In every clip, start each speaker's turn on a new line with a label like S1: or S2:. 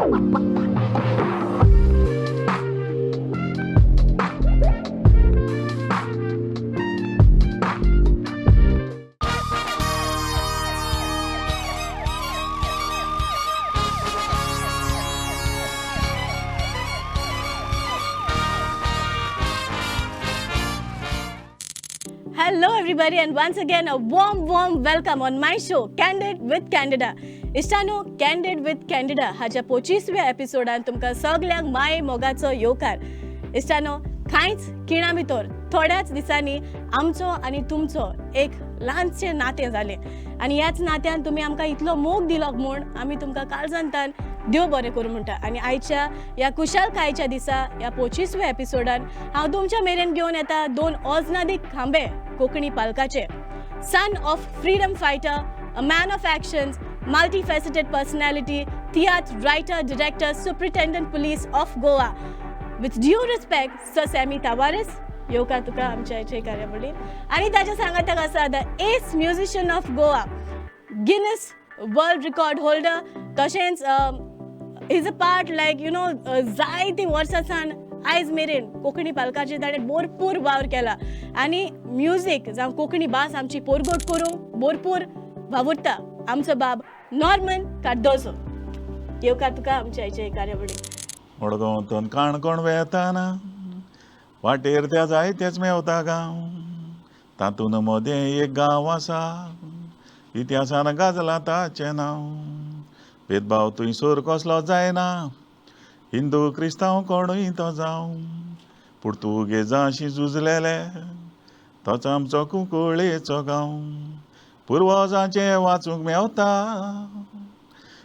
S1: Hello everybody and once again a warm warm welcome on my show Candid with Candida. इश्टानो, Candid with Candida हाच्या 25व्या एपिसोडान तुमकां सगल्यांक माये मोगाचो येवकार. इश्टानो, कांयच खिणा भितर थोड्याच दिसांनी आमचो आनी तुमचो एक ल्हानशें नातें जालें आनी ह्याच नात्यान तुमी आमकां इतलो मोग दिलो म्हूण आमी तुमकां काळजांतान देव बरें करूं म्हणटा. आनी आयच्या ह्या कुशालकायेच्या दिसा ह्या 25व्या एपिसोडान हांव तुमच्या मेरेन घेवन येता दोन ओजनादीक खांबे Konkani पालकाचे. Son of freedom fighter, a man of actions, multifaceted personality, tiatr writer, director, superintendent police of Goa. With due respect, Sir Sammy Tavares, येवकार तुका आमच्या हाचे कार्यावळीन. आनी ताच्या सांगाताक आसा the ace musician of Goa, Guinness World Record holder, तशेंच is a part like जायतीं वर्सां सावन आयज मेरेन कोंकणी पालकाचेर ताणें भरपूर वावर केला आनी म्युजीक जावं कोंकणी भास आमची पोरगोट करूंक भरपूर वावुरता आमचो बाब नॉर्मन कार्दोजो. येवकार तुका आमच्या हाचे कार्यावळीन.
S2: मडगांवांतून काणकोण वेताना वाटेर त्या जायतेच मेवता गांव, तातूंत मदें एक गांव आसा, इतिहासान गाजला ताचें नांव. भेदभाव थंयसर कसलो जायना, हिंदू क्रिस्तांव कोणूय तो जावं, पुर्तुगेजांशी झुजलेले तोच आमचो कुंकळेचो गांव. पुर्वजांचें वाचूंक मेवता,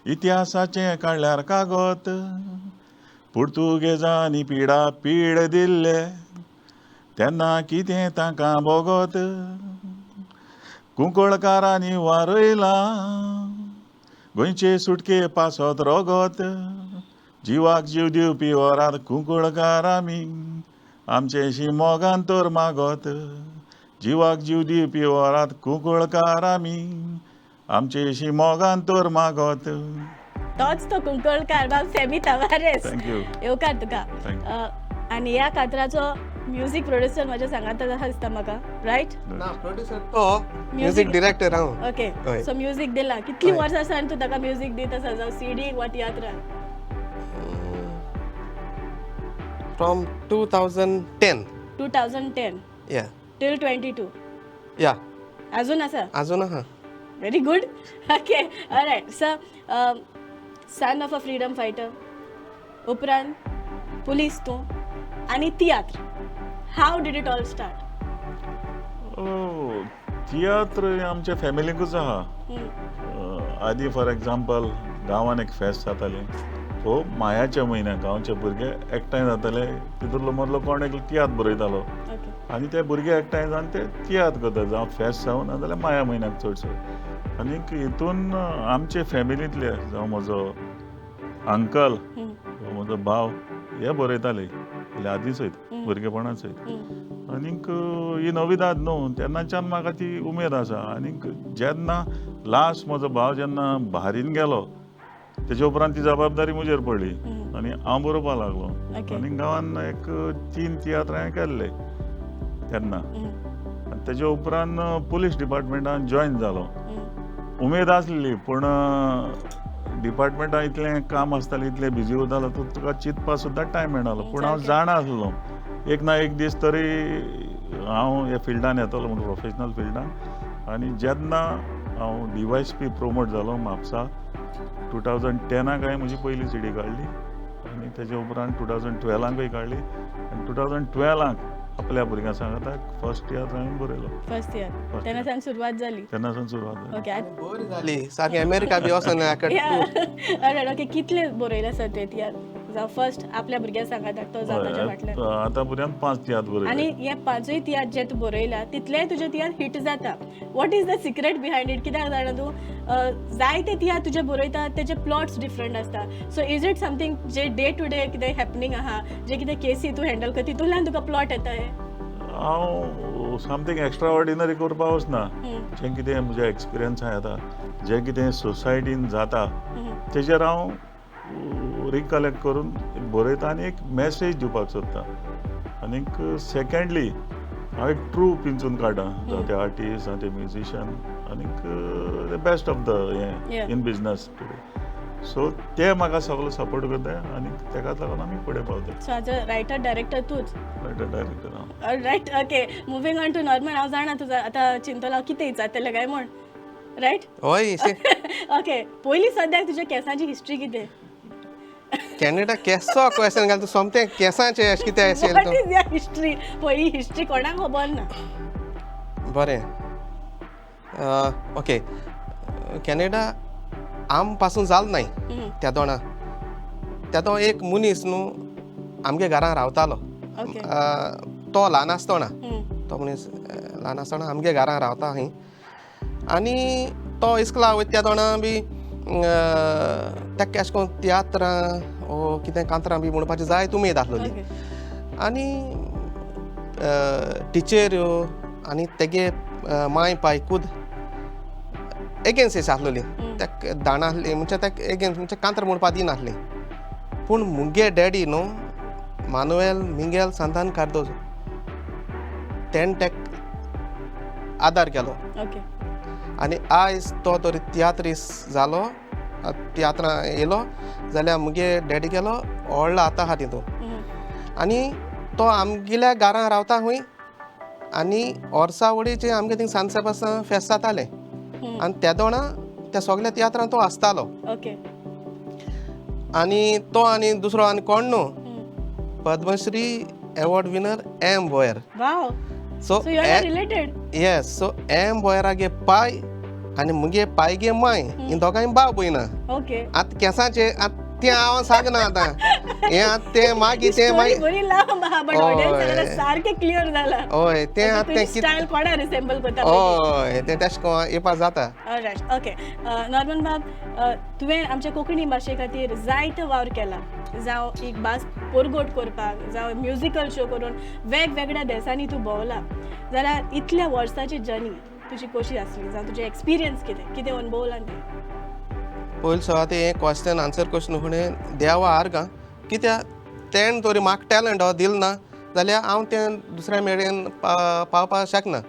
S2: इतिहासाचें काडल्यार कागद, पुर्तुगेजांनी पिडा पीड दिल्ले तेन्ना कितें तांकां भोगत, कुंकळकारांनी वारयलां गोंयचे सुटके पासत रोगत, जिवाक जीव दिवपी वरात कुंकळकार आमी, आमचेशी मोगान तर मागत, जिवाक जीव दिवपी वरात कुंकळकार आमी, आमचेशी मोगान तर मागत.
S1: तोच तो कुंकळकार बाब सॅमी तवारेस.
S2: Thank you.
S1: येवकार तुका.
S2: Thank you.
S1: आनी ह्या कातराचो म्युजीक प्रोड्युसर म्हज्या सांगाता आसा दिसता म्हाका, रायट?
S3: ना, प्रोड्युसर तो, म्युजीक डिरेक्टर हांव.
S1: ओके.
S3: हय.
S1: सो म्युजीक दिला कितली
S3: हय.
S1: वर्सां सावन तूं ताका म्युजीक दीत आसा, जावं सीडी वा तियात्रान?
S3: From 2010.
S1: 2010?
S3: या.
S1: टील 22?
S3: या.
S1: अजून आसा?
S3: अजून आहा.
S1: Very good. Okay, alright. So son of a freedom fighter, उपरांत पुलीस तूं आनी तियात्र, how did it all start?
S2: तियात्र हे आमच्या फॅमिलीकूच आहा. आदी फॉर एग्जाम्पल गांवान एक फेस्त जातालें, हो मायाच्या म्हयन्याक गांवचे भुरगे एकठांय जाताले, तितूंतलो मदलो कोण एकलो तियात्र बरयतालो आनी ते भुरगे एकठांय जावन ते तियात्र करता, जावं फेस्त जावं नाजाल्यार माया म्हयन्याक चडसो. आनीक हितून आमचे फॅमिलींतले जावं म्हजो अंकल वा म्हजो भाव हे बरयताले पयलीं आदीं सयत, भुरगेपणा सयत. आनीक ही नविदाद न्हू, तेन्नाच्यान म्हाका ती उमेद आसा. आनीक जेन्ना लास्ट म्हजो भाव जेन्ना भारीन गेलो तेजे उपरांत ती जबाबदारी म्हजेर पडली आनी हांव बरोवपाक लागलो. आनी गांवान एक 3 तियात्र हांवें केल्ले तेन्ना. आनी तेजे उपरांत पुलीस डिपार्टमेंटान जॉयन जालो. उमेद आसली पूण डिपार्टमेंटान इतलें काम आसतालें, इतलें बिजी उरतालो, तुका चिंतपाक सुद्दां टायम मेळनासलो. पूण हांव जाणा आसलो एक ना एक दीस तरी हांव ह्या फिल्डान येतलो म्हूण, प्रोफेशनल फिल्डान. आनी जेन्ना हांव डीवायएसपी प्रोमोट जालो म्हापसा 2010 हांवें म्हजी पयली सीडी काडली आनी तेजे उपरांत 2012कूय काडली आनी 2012 आपल्या भुरग्यां सांगाताक फर्स्ट तियात्र हांवें बरयलो.
S1: फर्स्ट इयर तेन्ना सावन सुरवात जाली.
S2: तेन्ना सावन सुरवात जाली.
S1: ओके.
S3: बरी जाली, सारकी अमेरिका बी वचोन.
S1: ओके, कितले बरयले सर तुवें तियात्र, जावं फर्स्ट आपल्या भुरग्यां सांगाताक तो जावं ताच्या फाटल्यान?
S2: आतां पर्यंत 5 तियात्र बरयले.
S1: आनी हे 5 तियात्र जे तूं बरयला तितलेय तुजे तियात्र हिट जाता. What is the secret behind it? कित्याक जाणा तूं, जायते तियात्र तुजे बरयता तेजे प्लॉट्स डिफरंट आसता. So is it something J day to day कितें हॅपनींग आहा, जे कितें केसी तूं हँडल करता तितूंतल्यान तुका प्लॉट येता हे?
S2: हांव समथींग एक्स्ट्रा ऑर्डिनरी करपाक वचना. जें कितें म्हज्या एक्सपिरियन्सान येता, जें कितें सोसायटीन जाता तेजेर हांव रिकलेक्ट करून एक बरयता आनी एक मॅसेज दिवपाक सोदता. आनीक सेकेंडली हांव एक ट्रू पिंचून काडटा, जावं ते आर्टिस्ट, जावं ते म्युजिशियन, आनीक the best of the हें इन बिजनस टुडे. सो ते म्हाका सगलो सपोर्ट करता आनी तेकाच लागून आमी फुडें पावता.
S1: So as a writer director तूच?
S2: रायटर डायरेक्टर हांव.
S1: Right, okay, moving on to Norman. हांव जाणा तुजा आतां चिंतलो कितें विचारतलें काय म्हण, रायट?
S3: हय.
S1: ओके, पयलीं सद्याक तुज्या केंसांची हिस्ट्री कितें?
S3: कॅनडा केसो क्वेश्चन घाल तूं, सोमतें केंसाचें अशें कितें अशें.
S1: What is your history? पयली हिस्ट्री कोणाक खबर ना.
S3: बरें, ओके, कॅनडा आम पासून जाल नाय. तेदोणा तेदो एक मनीस न्हू आमगे घरान रावतालो. तो ल्हान आसतना, तो मनीस ल्हान आसतना आमगे घरान रावता खंय, आनी तो इस्कुला वयता तेदोणा बी तेका अशें करून तियात्रां ओ कितें कांतरां बी म्हणपाची जायत उमेद आसलोली. आनी टिचऱ्यो आनी तेगे माय पाय खूद एगेन्स्ट अशी आसलोली, तेका धाडनासली, म्हणजे तेका एगेन्स्ट म्हणजे कांतरां म्हणपा दिनासली. पूण मुगे डॅडी न्हू मानुएल मिंगेल सांतान कार्दोजो, तेणें तेका आदार केलो. आनी आयज तो तरी तियात्रीस जालो, तियात्रां येयलो जाल्यार मुगे डॅडी गेलो व्हडलो आतां आहा तितून. आनी तो आमगेल्या घरां रावता खंय, आनी वर्सा वडीचे आमगे थिंग सांत सेबास्तांव फेस्त जातालें, आनी तेदोणा त्या सगल्या तियात्रां तो आसतालो. आनी तो आनी दुसरो आनी कोण न्हू, Padma Shri award winner M Boyer.
S1: So you are related?
S3: Yes, so M बोयरागे पाय आनी मुगे पायगे माय ही दोगांय भाव भयणां. आतां केंसाचें आतां तें हांव सांगना आतां, हें आतां तें मागीर तें मागीर
S1: बरी लांब आहा, बट ऑडियन्स सारकें क्लियर जाला.
S3: हय, तें आतां तें
S1: स्टायल कोणा रिसेंबल करता.
S3: हय, तें तेशें करून येवपा जाता.
S1: All right, okay. नॉर्मन बाब, तुवें आमच्या कोंकणी भाशे खातीर जायतो वावर केला, जावं एक भास परगट करपाक, जावं म्युजिकल शो करून वेगवेगळ्या देसांनी तूं भोंवला. जाल्यार इतल्या वर्साची जर्नी तुजी कशी आसली, जावं तुजें एक्सपिरियन्स कितें कितें अणभवलां तें?
S3: पयलीं सुवाते हें क्वेश्चन आन्सर क्वेश्चन फुडें देवा आर्गां, कित्याक तेणें तरी म्हाका टॅलंट हो दिल ना जाल्यार हांव तें दुसऱ्या मेरेन पावपाक शकना.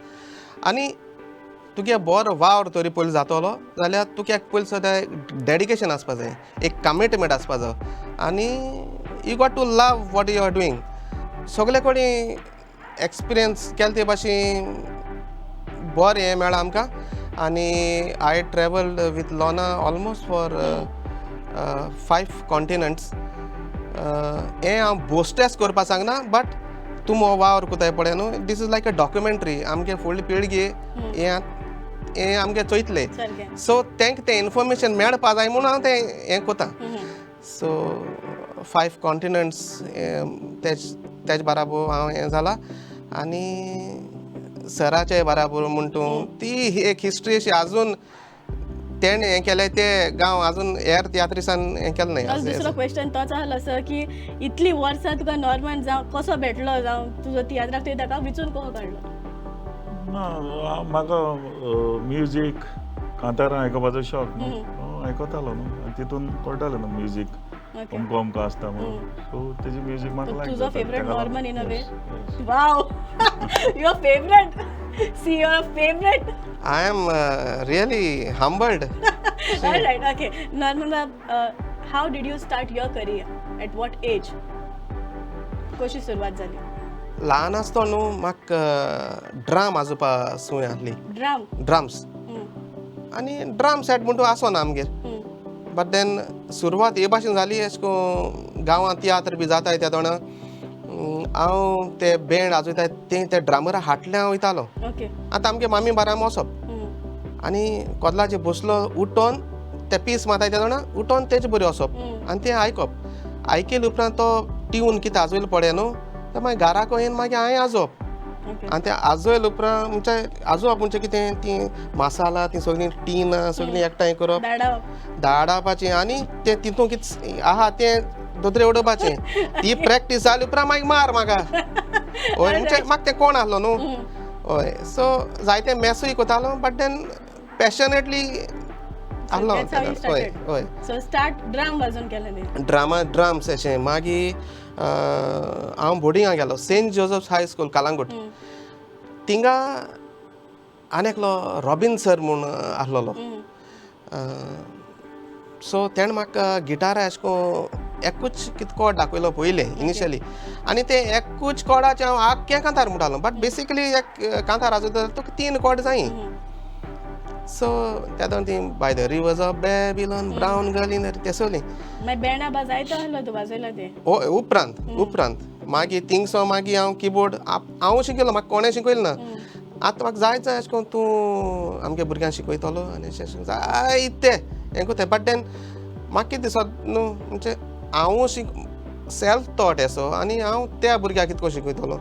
S3: आनी तुगे बरो वावर तरी पयलीं जातलो जाल्यार तुका एक पयलीं सदां डेडिकेशन आसपा जाय, एक कमिटमेंट आसपा जाय, आनी you got to love what you are doing. सगळे कडेन एक्सपिरियन्स केले ते भाशेन बरें हें मेळ्ळां आमकां. आनी I travelled with Lona almost for 5 continents. हें हांव बोस्टेस करपाक सांगना, बट तूं हो वावर कोताय पळय न्हू, this is like a documentary. आमगे फुडली पिळगी हें हें आमगे चोयतले, सो तांकां तें इन्फॉर्मेशन मेळपा जाय म्हणून हांव तें हें कोता. सो 5 कॉन्टिनंट्स तेज बाराबोर हांव हें जाला, आनी सराचे बाराबोर म्हण तूं ती एक हिस्ट्री अशी आजून तेणें हें केलें, ते गांव आजून हेर तियात्रिसान हें केलें न्हय.
S1: दुसरो क्वेश्चन तोच आहलो सर की इतली वर्सां तुका नॉर्मन जावं कसो भेटलो, जावं तुजो तियात्राक तुवें ताका विचून कसो काडलो?
S2: ना, म्हाका म्युजीक कांतारां आयकुपाचो शॉक न्हू, हांव आयकतालो न्हू, आनी तितून कळटालें न्हू म्युजीक अमको अमको आसता म्हणून. सो तेजी म्युजीक म्हाका लायक.
S1: तुजो favourite Norman in a way? Wow, your favourite, see your favourite.
S3: I am really humbled.
S1: Alright, okay. Norman बाब, how did you start your career, at what age, कशी सुरवात जाली?
S3: ल्हान आसतना न्हू म्हाका ड्राम वाजोवपा संवय आसली.
S1: ड्राम?
S3: ड्राम्स. आनी ड्राम सेट म्हण तूं आसना आमगेर, बट then सुरवात हे भाशेन जाली, अशें करून गांवांत तियात्र बी जाताय तेदोणा हांव ते बँड वाजयताय ते त्या ड्रामरा हाटल्यान वयतालो. आतां आमगे मामी बारा वचप आनी कोदलाचेर बसलो उठोन ते पीस मारताय तेदोणा उठोन तेजे बरी वचप आनी तें आयकप. आयकले उपरांत तो ट्यून कितें आजयलो पळय न्हू, ते मागीर घराक येवन मागीर हांवें आजोवप. आनी तें आजयले उपरांत म्हणजे आजोवप म्हणजे कितें ती मसाला ती सगळीं टिनां सगळीं एकठांय करप, धाडावपाचें, आनी तें तितून कितें आहा तें दोतरे उडोवपाचें. ती प्रॅक्टीस जाली उपरांत मागीर मार म्हाका. हय, म्हणजे म्हाका तें कोण आसलो न्हू. हय, सो जायते मॅसूय कोतालो, बट then passionately आहलो.
S1: That's how you
S3: हय.
S1: started.
S3: हय.
S1: सो स्टार्ट ड्रम वाजोवन केलें न्ही?
S3: ड्रामा, ड्रम्स अशें. मागीर हांव बोर्डिंगाक गेलो, saint Joseph high school, Calangute. थिंगा आनी एकलो रॉबीन सर म्हूण आहलोलो. सो तेणें म्हाका गिटार अशें कोन्न एकूच कित कॉर्ड दाखयलो पयलें इनिशियली आनी तें एकूच कॉर्डाचें हांव आख्खें कांतार म्हणटालो. बट बेसिकली एक कांतार आसा जाल्यार तुका तीन कॉर्ड जायी. सो तेदोन ती "By the rivers of Babylon, brown girl in" तें सगळीं.
S1: मागीर बँडा बा जायतो आहलो, तूं वाजयलो तें?
S3: हय, उपरांत मागीर थिंगसो मागीर हांव किबोर्ड हांव शिकयलो. म्हाका कोणें शिकयलें ना. आतां म्हाका जाय जाय अशें करून तूं आमगे भुरग्यांक शिकयतलो आनी अशें अशें जायते हें करता. बट then म्हाका कितें दिसत न्हू, म्हणजे हांव शिक सेल्फ टॉट असो आनी हांव त्या भुरग्याक कितको शिकयतलो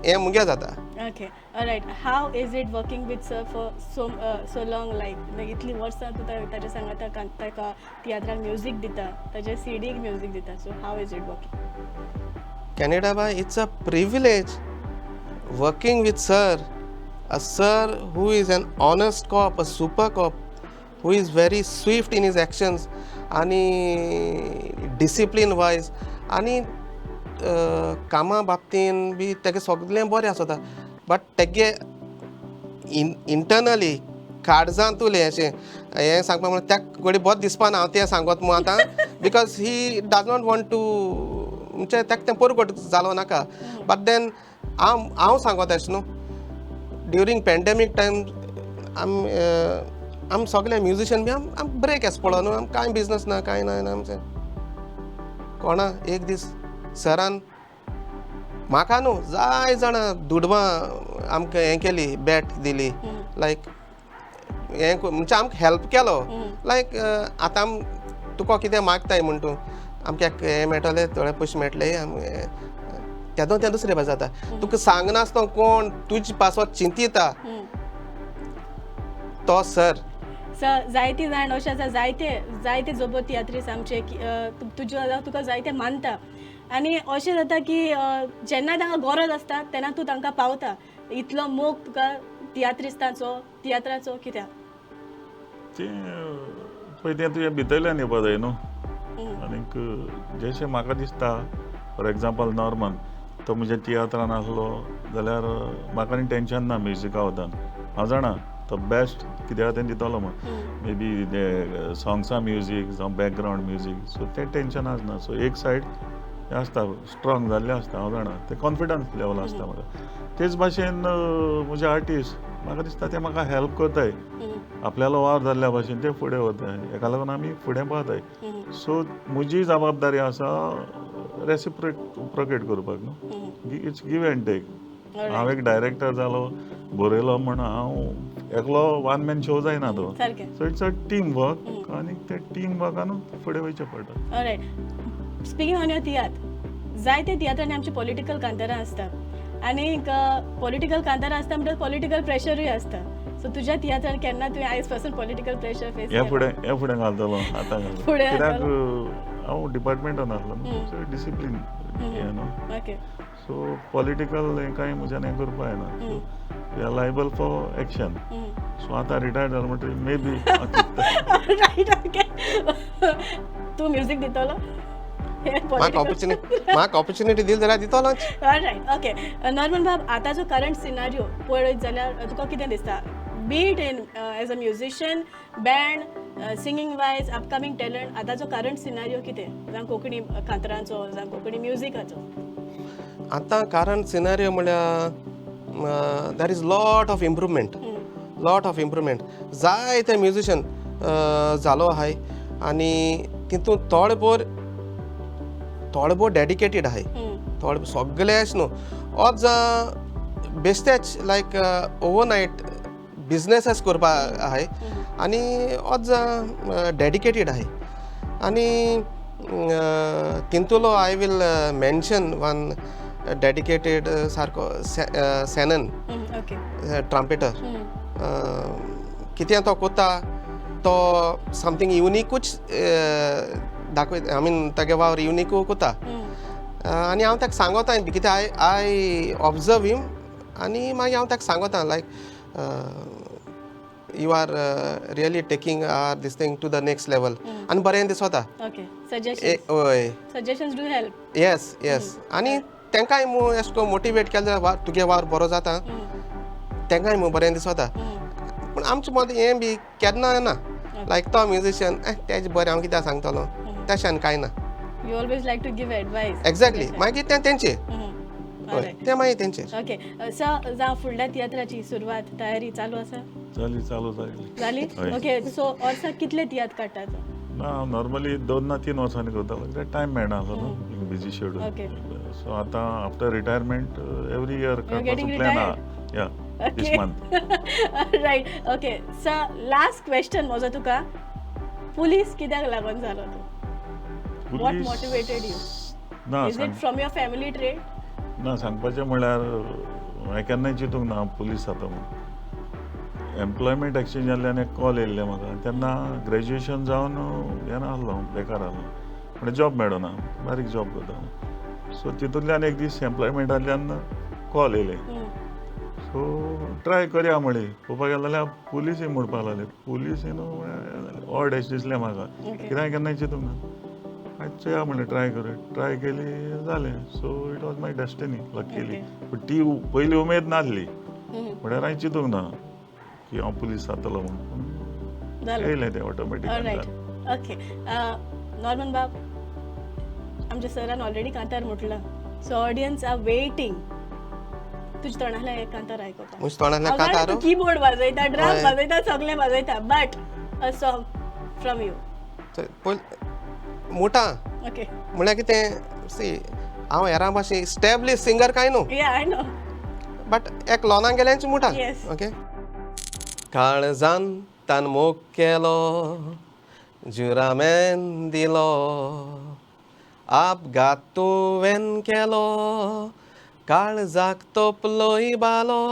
S3: हें मुगे जाता.
S1: Okay, alright. How is it working with sir for so long, like इतली वर्सां तूं ताच्या सांगाता ताका तियात्राक म्युजीक दिता, ताच्या सिडीक म्युजीक दिता, so how is it working?
S3: Canada bhai, it's a privilege working with sir, a sir who is an honest cop, a super cop, who is very swift in his actions आणि discipline wise आनी कामा बाबतीन बी तेगे सगळें बरें आसता. But तेगे internally काळजांतुलें अशें हें सांगपा म्हणल्यार त्या घडये बरें दिसपा ना हांव तें सांगत म्हूण आतां, because he does not want to, म्हणजे ताका तें परगट जालो नाका. बट then हांव सांगत अशें न्हू, ड्युरींग पॅन्डेमीक टायम आम सगळे म्युजिशियन बी आम ब्रेक आस पडलो न्हू. आम कांय बिजनस ना, कांय ना आमचें कोणा. एक दीस सरान म्हाका न्हू, जाय जाणां दुडवां आमकां हें केली, बॅट दिली, लायक हें म्हणजे आमकां हेल्प केलो. लायक आतां आम तुका कितें मागताय म्हूण तूं आमकां हें मेळटलें, थोडे पयशे मेळटले. तेदो तें दुसरें भाशेन जाता. तुका सांगनासतना कोण तुजे पासत चिंतिता तो सर.
S1: सर, जायते जाण अशें आसा, जायते जायते जोबो तियात्रीस आमचे की तुज्यो तुका जायते मानता आनी अशें जाता की जेन्ना तांकां गरज आसता तेन्ना तूं तांकां पावता. इतलो मोग तुका तियात्रिस्तांचो, तियात्राचो कित्याक?
S2: तें पळय, तें तुज्या भितरल्यान येवपा जाय न्हू. आनीक जशें म्हाका दिसता, फॉर एग्जाम्पल नॉर्मन, तो म्हज्या तियात्रान आसलो जाल्यार म्हाका आनी टेंशन ना म्युजिका वतान. हांव जाणा तो बेस्ट कितें आहा तें दितलो म्हूण, मे बी ते सॉंग्सां म्युजीक जावं बॅकग्रावंड म्युजीक. सो तें टेंशन आसना. सो एक सायड हें आसता, स्ट्रॉंग जाल्लें आसता. हांव जाणा तें कॉन्फिडन्स लेवल आसता म्हाका. तेच भाशेन म्हजे आर्टिस्ट, म्हाका दिसता ते म्हाका हेल्प करताय. आपल्यालो वावर जाल्ल्या भाशेन ते फुडें वताय. हेका लागून आमी फुडें पावताय. सो म्हजी जबाबदारी आसा रेसिप्रोकेट करपाक न्हू. It's give and take. हांव एक डायरेक्टर जालो, बरयलो म्हण हांव एकलो वन मॅन शो जायना तो. So it's a team work आनी ते टीम वर्कानूच फुडें वयचें पडटा.
S1: Right. Speaking on your तियात्र, जायते तियात्रांनी आमची पॉलिटिकल कांतारां आसता आनी पॉलिटिकल कांतारां आसता म्हणटकच पॉलिटिकल प्रेशरूय आसता. सो तुज्या तियात्रान केन्ना तुवें आयज पासून पॉलिटिकल प्रेशर फेस?
S2: हे फुडें घालतलो, आतां घालतलो.
S1: फुडें?
S2: कित्याक हांव डिपार्टमेंटान आसलो न्हू, सो डिसिप्लीन हें न्हू. सो पॉलिटिकल हें कांय म्हज्यान हें करपा जायना. We are liable for action. So आतां रिटायर्ड जालो म्हणटकीर मे बी.
S1: Right, okay. तूं म्युजीक दितलो?
S3: म्हाका ऑपॉर्च्युनिटी दिली जाल्यार दितलोच.
S1: Right, okay. नॉर्मन बाब, आतांचो करंट सिनारियो पळयत जाल्यार तुका कितें दिसता, be it in as a musician, band, singing wise, upcoming talent, आतांचो करंट सिनारियो कितें, जावं कोंकणी कांतरांचो, जावं कोंकणी म्युजिकाचो?
S3: आतां करंट सिनारियो म्हळ्यार there is lot of improvement, lot of improvement. जायते म्युजिशियन जालो आहाय आनी तितून थोडे भोर डेडिकेटेड आहाय. थोडे, सगळे अशें न्हू. ओत जावं बेश्टेच लायक ओवरनायट बिजनेसच करपा आहाय आनी ओत जावं डेडिकेटेड आहाय. आनी तितूंतलो I will mention one dedicated सारको सेनन ट्राम्पेटर. कितें तो कोता, तो समथींग युनिकूच दाखयता. I mean तागे वावर युनिकू कोता आनी हांव ताका सांगोता बी कित्याक I observe him आनी मागीर हांव ताका सांगोता लायक you are really taking our this thing to the next level आनी बरें दिसता.
S1: Okay, suggestion.
S3: हय.
S1: Suggestions do help.
S3: Yes, आनी तांकांय मू एशें करून मोटिवेट केलें जाल्यार तुगे वावर बरो जाता, तांकांय मू बरें दिसता. पूण आमचे मदें हें बी केन्ना येना, लायक तो म्युजिशियन तेजें बरें हांव कित्याक सांगतलो, तशें कांय ना.
S1: You always like to give advice.
S3: Exactly, मागीर तें तेंचेर. हय, तें मागीर तेंचेर.
S1: ओके सर, जावं फुडल्या तियात्राची सुरवात, तयारी चालू आसा?
S2: जाली, चालू जाली.
S1: जाली?
S2: हय.
S1: ओके, सो वर्साक कितले तियात्र काडटा तूं?
S2: ना, नॉर्मली 2 ना 3 वर्सांनी करता. टायम मेळना आसलो न्हू, बिजी शेड्यूल. सो आतां आफ्टर रिटायरमेंट एवरी इयर करपाचो
S1: getting
S2: plan आहा. या, this month.
S1: Right, okay sir, last question म्हजो तुका, पुलीस कित्याक लागून जालो तूं? What motivated you?
S2: ना.
S1: Is it from your family trade?
S2: ना, सांगपाचें म्हणल्यार हांवें केन्नाय चिंतूंक ना पुलीस जाता म्हूण. एम्प्लॉयमेंट एक्सचेंजांतल्यान एक कॉल येयल्ले म्हाका. तेन्ना ग्रॅज्युएशन जावन हें आसलो, बेकार आसलो, म्हणजे जॉब मेळना, बारीक जॉब करता. सो तितूंतल्यान एक दीस एम्प्लॉयमेंटांतल्यान कॉल येयले, सो ट्राय करया म्हळी. पळोवपाक गेलें जाल्यार पुलीसूय म्हणपाक लागले. पुलीस न्हू, ऑड अशें दिसलें म्हाका. कित्याक केन्नाय चिंतूंक ना. आयज चोया म्हणलें, ट्राय करूया. ट्राय केली, जालें. So it was my destiny, luckily. पूण ती पयली उमेद नासली, म्हळ्यार हांवें चिंतूंक ना की हांव पुलीस जातलो म्हूण.
S1: जालें.
S2: येयलें तें automatic.
S1: Right, okay. Norman बाब, आमच्या सरान ऑलरेडी कांतार म्हटलं, सो ऑडियन्स are waiting तुज्या तोंडांतल्यान एक कांतार आयकुपाक.
S3: म्हज्या तोंडांतल्यान कांतार?
S1: कीबोर्ड वाजयता, ड्रम वाजयता, सगळें वाजयता, but a song from you.
S3: पयल मुटा. म्हणल्यार कितें, सी, हांव हेरां भाशेन स्टॅब्लिश सिंगर कांय न्हू.
S1: या, I know.
S3: But एक लोनां गेल्यांची मुटा. ओके. काळजान तान मोग केलो, जुरामेन दिलो, अपघात तुवें केलो, काळजाक तोपलोय बालो,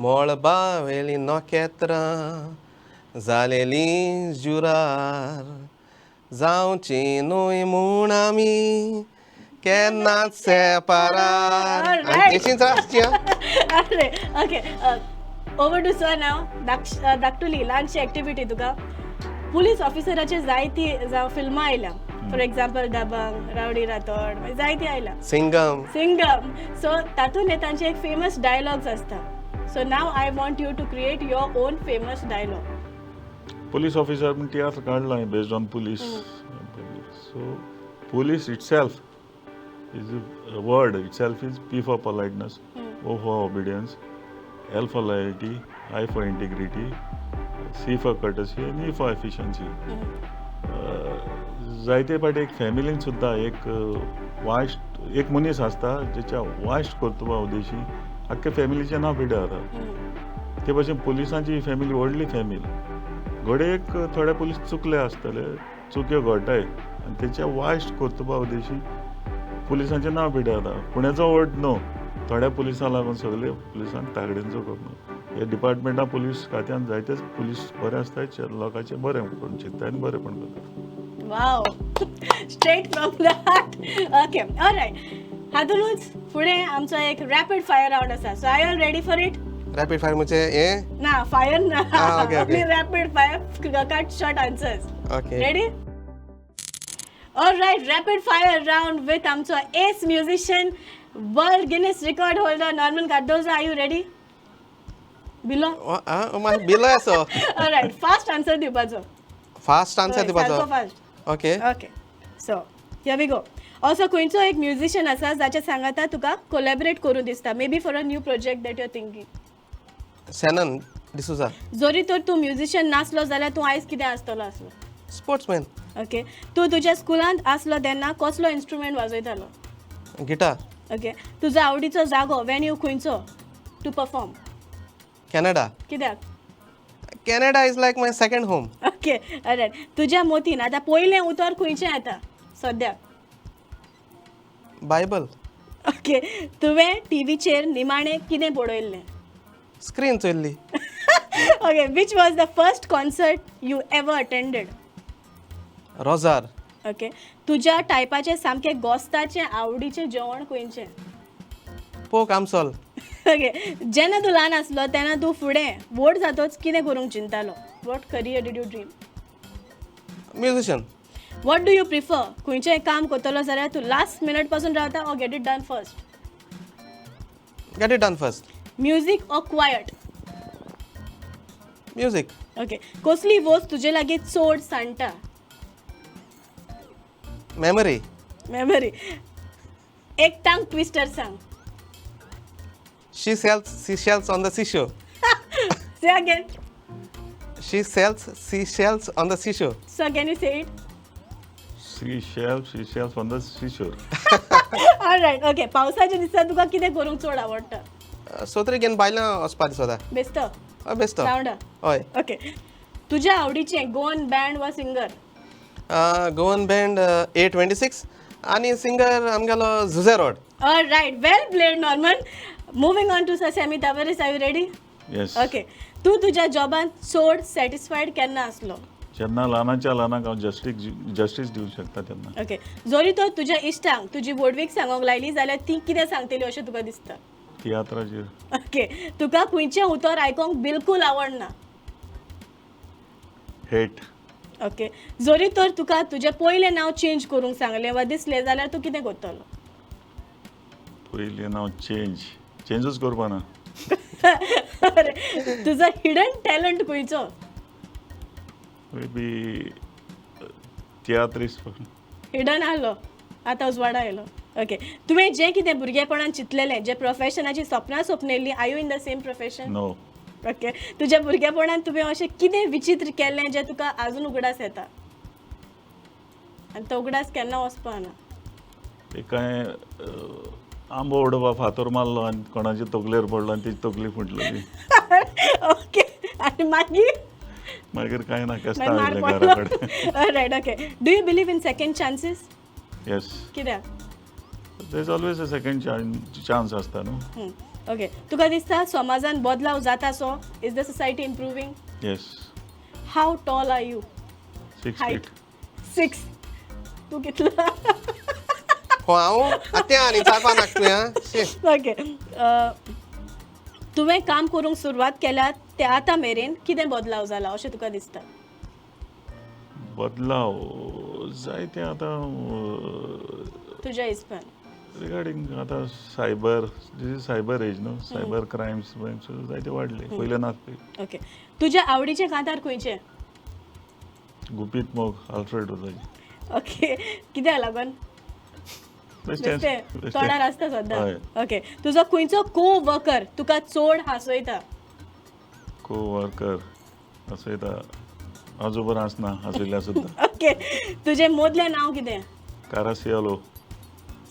S3: मळबा वेली नखेत्रां जालेली जुरार, जावची न्हय म्हूण आमी केन्नाच सेपारार.
S1: Alright.
S3: तशींच आसची आं.
S1: अरे, ओके, ओवर टू सर. नाव धाकटुली ल्हानशी एक्टिविटी तुका. पुलीस ऑफिसराचे जायती जावं फिल्मां आयल्या, for example Dabangg, Rowdy Rathore, मागीर जायती आयल्या.
S3: सिंगम.
S1: सिंगम. सो तातूंत हे तांचे एक फेमस डायलॉग्स आसता. So now I want you to create your own famous dialogue.
S2: Police officer म्हण तियात्र काडला based on police. So police itself is word itself is P for politeness, O for obedience, L for loyalty, I for integrity, C for courtesy आनी E for efficiency. जायते फावटी एक फॅमिलीन सुद्दां एक वायट एक मनीस आसता, जेच्या वायट कर्तुबा उद्देशी आख्खे फॅमिलीचें नांव पिड्ड्यार जाता. ते भशेन पुलिसांची फॅमिली व्हडली फॅमिली. घडये एक थोडे पुलीस चुकले आसतले, चुक्यो घडटाय आनी तेच्या वायट कर्तुबा उद्देशी पुलिसांचें नांव पिड्ड्यार जाता. पूण हेचो अर्थ न्हू थोड्या पुलिसां लागून सगळे पुलिसांक तागडेंचो करून. हे डिपार्टमेंटां पुलीस खात्यान जायतेच पुलीस बरे आसताय, लोकांचें बरें करून चिंत्ताय आनी बरेंपण करता.
S1: Wow, straight from the heart. Okay, alright. हातूनच फुडें आमचो एक रॅपीड फायर रावंड आसा. So are you ready for it?
S3: Rapid fire म्हणजे हें?
S1: ना, फायर ना.
S3: Ah, okay.
S1: Rapid fire, cut short answers.
S3: Okay.
S1: Ready? All right, rapid fire round with आमचो ace musician, World Guinness record holder Norman Cardozo. Are you ready? Below?
S3: मागीर below असो.
S1: All right, fast answer दिवपाचो.
S3: Fast answer
S1: हय,
S3: दिवपाचो?
S1: सारको fast.
S3: Okay.
S1: Okay, so here we go. असो खंयचो एक म्युझिशियन आसा जाच्या सांगाता तुका कोलॅबरेट करूं दिसता, maybe for a new project that you're thinking?
S3: Shannon D'Souza.
S1: जरी तर तूं म्युझिशियन नासलो जाल्यार तूं आयज कितें आसतलो आसलो?
S3: स्पोर्ट्समॅन.
S1: ओके, तूं तुज्या स्कुलांत आसलो तेन्ना कसलो इन्स्ट्रुमेंट वाजयतालो?
S3: गिटार.
S1: ओके, तुजो आवडीचो जागो, वेन्यू खंयचो टू परफॉर्म?
S3: कॅनडा.
S1: कित्याक?
S3: Canada is like my second home.
S1: Okay, alright. तुज्या मतीन आतां पयलें उतर खंयचें येता सद्याक?
S3: बायबल.
S1: ओके, तुवें टिवीचेर निमाणें कितें पळयल्लें?
S3: Screen चोयल्ली.
S1: Okay, which was the first concert you ever attended?
S3: Roger.
S1: Okay, तुज्या टायपाचें सामकें गोस्ताचें आवडीचें जेवण खंयचें?
S3: पोक आमसोल.
S1: ओके, जेन्ना तूं ल्हान आसलो तेन्ना तूं फुडें व्हड जातोच कितें करूंक चिंतालो? What career did you dream?
S3: Musician.
S1: What do you prefer? खंयचें काम करतलो जाल्यार तूं लास्ट मिनट पासून रावता or get it done first?
S3: Get it done first.
S1: Music or quiet?
S3: Music.
S1: Okay, कसली वस्त तुजे लागीं चड सांडटा?
S3: मेमरी.
S1: मेमरी. एक टांग ट्विस्टर सांग.
S3: She sells seashells on the seashore.
S1: Say again.
S3: She sells seashells on the seashore.
S1: So can you say it?
S2: Sea shells on the seashore.
S1: Right, okay. पावसाच्या दिसा तुका कितें करूंक चड आवडटा?
S3: सोत्री घेवन बायलां वचपा दिसता.
S1: बेस्त.
S3: हय, बेस्तो.
S1: रावंडा.
S3: हय.
S1: ओके, तुज्या आवडीचें गोवन बँड वा singer?
S3: Goan band A26 आनी सिंगर आमगेलो Jose Rod.
S1: Right, well played Norman. Moving on to sir Sammy Tavares, are you ready?
S2: Yes.
S1: Okay, तूं तुज्या जॉबान चड सॅटिस्फायड केन्ना आसलो?
S2: जेन्ना ल्हानाच्या ल्हानाक हांव जस्टीस दिवंक शकता तेन्ना.
S1: ओके, जरी तर तुज्या इश्टांक तुजी व्हडवीक सांगूंक लायली जाल्यार ती कितें सांगतली अशें तुका दिसता?
S2: तियात्राचेर.
S1: ओके, तुका खंयचें उतर आयकोंक बिलकूल आवडना?
S2: हेट.
S1: ओके, जरी तर तुका तुजें पयलें नांव चेंज करूंक सांगलें वा दिसलें जाल्यार तूं कितें करतलो?
S2: पयलीं नांव चेंजूच करपा ना.
S1: तुजो हिडन टॅलंट खंयचो?
S2: May be tiatrist.
S1: हिडन आहलो, आतां उजवाडा आयलो. ओके, तुवें जें कितें भुरगेपणान चिंतलेलें, जें प्रोफेशनाची सपनां सपनेल्लीं, are you in the same profession?
S2: No.
S1: Okay, तुज्या भुरगेपणान तुवें अशें कितें विचित्र केल्लें जें तुका आजून उगडास येता आनी तो उगडास केन्ना वचपा ना?
S2: एक कांय आंबो उडोवपा फातर मारलो आनी कोणाचे तकलेर पडलो आनी ती तकली फुटलेली.
S1: ओके, आनी मागीर?
S2: मागीर कांय ना, केस्तांव
S1: मार
S2: आयलें
S1: पडलो.
S2: घरा कडेन.
S1: Right, okay. Do you believe in second chances?
S2: Yes.
S1: कित्याक?
S2: There is always a second chance आसता न्हू.
S1: ओके, तुका दिसता समाजान बदलाव जाता? So is the society improving?
S2: Yes.
S1: How tall are you?
S2: 6
S1: height.
S2: Feet.
S1: 6. तूं कितलो?
S3: हो, हांव आतां आनी चारपा नाका तुवें आं शी.
S1: ओके, तुवें काम करूंक सुरवात केल्या ते आतां मेरेन कितें बदलाव जाला अशें तुका दिसता?
S2: बदलाव जायते आतां.
S1: तुज्या हिसपान.
S2: रिगार्डींग आतां cyber, this is cyber age न्हू, सायबर क्रायम्स जायते वाडले, पयले नासले.
S1: ओके, तुज्या आवडीचें कांतार खंयचें?
S2: गुपीत मोग, आल्फ्रेड रोजाची.
S1: ओके, कित्याक लागून?
S2: बेश्टें.
S1: तोंडार आसता सद्दां.
S2: हय.
S1: ओके, तुजो खंयचो को वर्कर तुका चड हांसयता?
S2: को वर्कर हांसयता? हांव बरो आसना हांसयल्यार सुद्दां.
S1: ओके, तुजें मोदलें नांव कितें?
S2: कारासियोलो.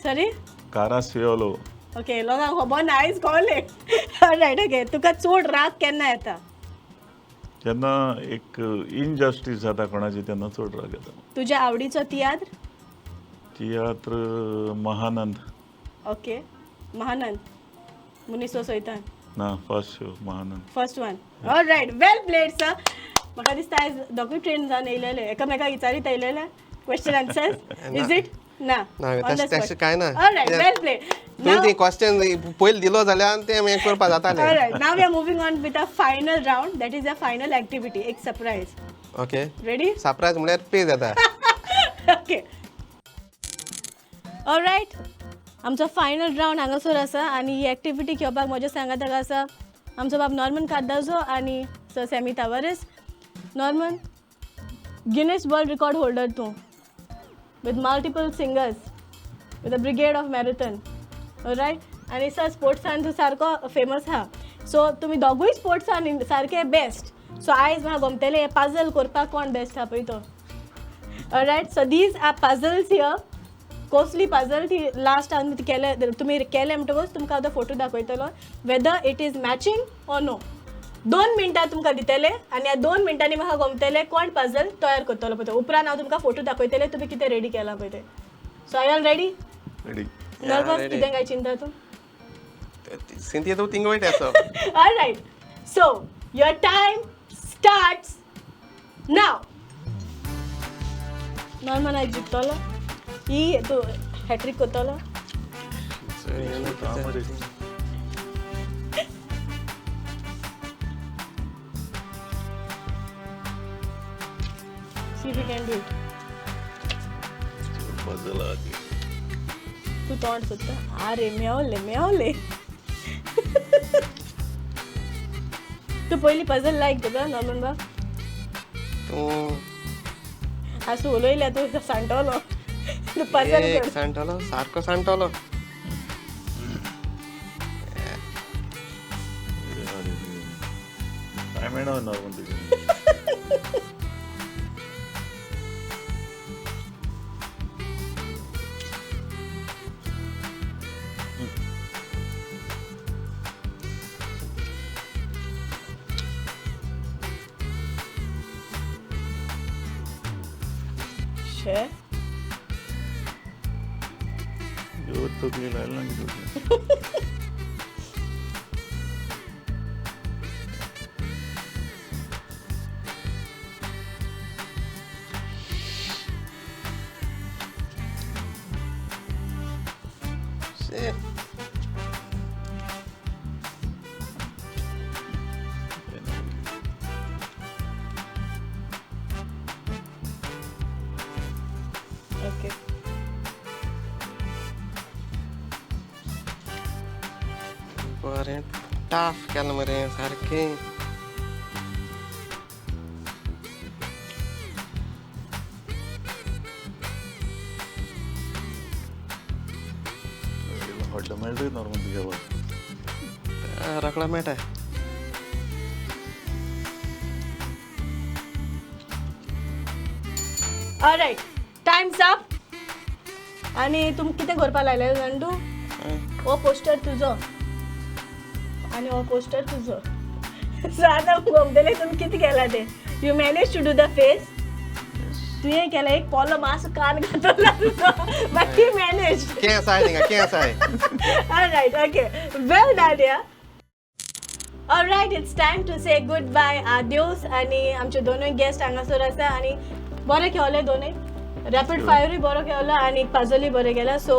S1: सॉरी?
S2: कारासियोलो.
S1: ओके, लोकांक खबर ना, आयज कळ्ळें. रायट, ओके, तुका चड राग केन्ना येता?
S2: जेन्ना एक इनजस्टीस जाता कोणाची तेन्ना चड राग येता.
S1: तुज्या आवडीचो तियात्र?
S2: तियात्र महानंद.
S1: ओके, महानंद मुनीस सोयतान?
S2: ना, first show Mahanand.
S1: First one. All right, well played sir. म्हाका दिसता आयज दोगूय ट्रेन जावन येयलेले, एकामेकाक विचारीत येयलेले क्वेश्चन आन्सर्स, is it ना?
S3: ना, तशें कांय ना.
S1: All right, well played.
S3: तुवें ती क्वेश्चन पयलीं दिलो जाल्यार तें हें करपा जातालें.
S1: All right, now we are moving on with a final round, that is a final activity, एक surprise.
S3: Okay.
S1: Ready?
S3: Surprise म्हळ्यार पे जाता.
S1: ओके, ऑल रायट, आमचो फायनल रावंड हांगासर आसा आनी ही एक्टिविटी घेवपाक म्हज्या सांगाताक आसा आमचो बाब नॉर्मन कार्दाजो आनी sir Sammy Tavares. Norman, Guinness world record holder तूं, with multiple singers, with a brigade of marathon, right? आनी सर, स्पोर्ट्सान तूं सारको फेमस आहा, सो तुमी दोगूय स्पोर्ट्सान सारके बेस्ट. सो आयज म्हाका गमतलें हें पाजल करपाक कोण बेस्ट आहा पळय तो. Right, so these are puzzles here. कसली पजल ती लास्ट आमी केले, तुमी केले म्हणटकूच तुमकां आतां फोटो दाखयतलो whether it is matching or no. 2 मिनटां तुमकां दितले आनी ह्या 2 मिनटांनी म्हाका गमतले कोण पजल तयार करतलो पळय तो. उपरांत हांव तुमकां फोटो दाखयतले तुमी कितें रेडी केलां पळय तें. So are all ready?
S2: Ready.
S1: Nervous?
S3: Ready.
S1: कितें काय चिंता तूं?
S3: सिंथिया, तूं थिंग वयता so.
S1: All right. So your time starts now. Norman आयज जिखतलो ही तूं हॅट्रीक करतलो. See if you can do it.
S2: Puzzle आहा ती.
S1: तूं तोंड सोदता. आरे मेवले मेवले. तूं पयलीं पजल लायक करता नॉर्मन बाब?
S3: तूं
S1: आसूं, उलयल्या तूं सांडटलो. तूं पजल
S3: एक
S1: कर.
S3: सांडटलो, सारको सांडटलो.
S2: अरे, काय मेळना नॉर्मल तुजें.
S1: शे.
S2: ह्यो तकली लायला ना कितें.
S3: शे.
S1: ओके.
S3: बरें टाफ केलां मरे सारकें.
S2: व्हडलो मेळटा नॉर्मल तुज्या बाब.
S3: रोकडो मेळटा.
S1: All right, Times up. आनी तुमकां कितें करपा लायलें नंदू? हो पोस्टर तुजो आनी हो पोस्टर तुजो. सो आतां गोमतले तुमी कितें केलां तें. You manage to do the face. तुवें केलें एक पोलो मातसो कान घातला तुजो, बाकी मॅनेज.
S3: केंस आहाय थिंगा, केंस आहाय.
S1: Alright, okay. Well done, yeah. Alright, it's time to say goodbye, adios. आनी आमचे दोनूय गेस्ट हांगासर आसा आनी बरें खेळले दोनूय. रॅपीड फायरूय बरो खेळलो आनी पाजलूय बरें केला. सो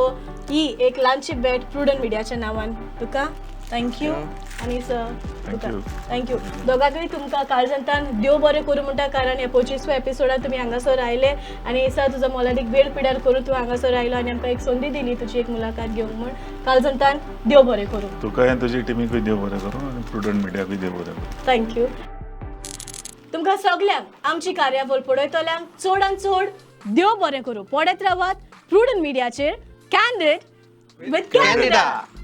S1: ही एक ल्हानशी भेट प्रुडंट मिडियाच्या नांवान तुका. Thank you. आनी सर, तुका
S2: you.
S1: Thank you. दोगांकूय तुमकां काळजांतान देव बरें करूं म्हणटा, कारण ह्या 25व्या एपिसोडान तुमी हांगासर आयले. आनी सर, तुजो मोलादीक वेळ पिड्यार करून तूं हांगासर आयलो आनी आमकां एक संदी दिली तुजी एक मुलाखत घेवंक म्हूण. काळजांतान देव बरें करूं.
S2: तुका आनी तुजी टिमीकूय देव बरें करूं आनी प्रुडंट मिडियाकूय देव बरें करूं.
S1: Thank you. तुमकां सगल्यांक, आमची कार्यावळ पळयतल्यांक चडान चड देव बरें करूं. पळयत रावात प्रुडंट मिडियाचेर कॅन्डीड विथ कॅन्डिडा.
S3: कॅनडा.